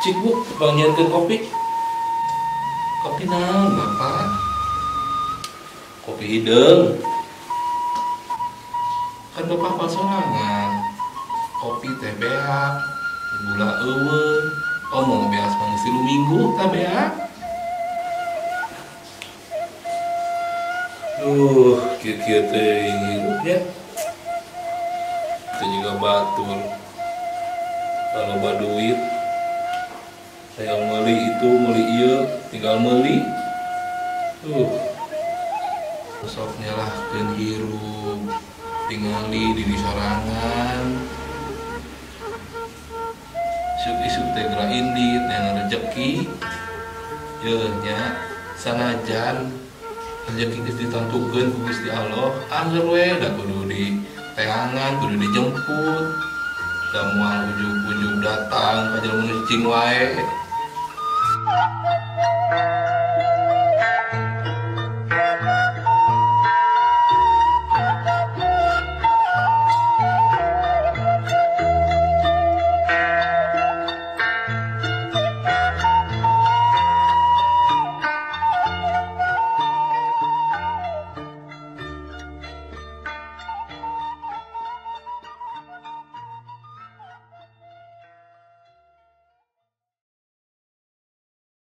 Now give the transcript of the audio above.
Cik Bu, bang nyieunkeun kopi. Kopi naon, Bapak? Kopi hideung. Kan Bapak apal sorangan. Kopi teh beak, gula eueuh. Omong beas mah geus 3 minggu tah beak. Duh, kieu-kieu teh hirupnya. Itu juga batur. Kalau duit tinggal meuli itu, meuli ieu, tinggal meuli. Sok nyalahkeun hirup, tingali diri sorangan. Isuk-isuk teh geura indit, neangan rejeki. Yeuh nya, sanajan rejeki geus ditantukeun ku Gusti Allah, angger we da kudu diteangan, kudu dijemput. Da moal ujug-ujug datang ka jelema nu cicing wae.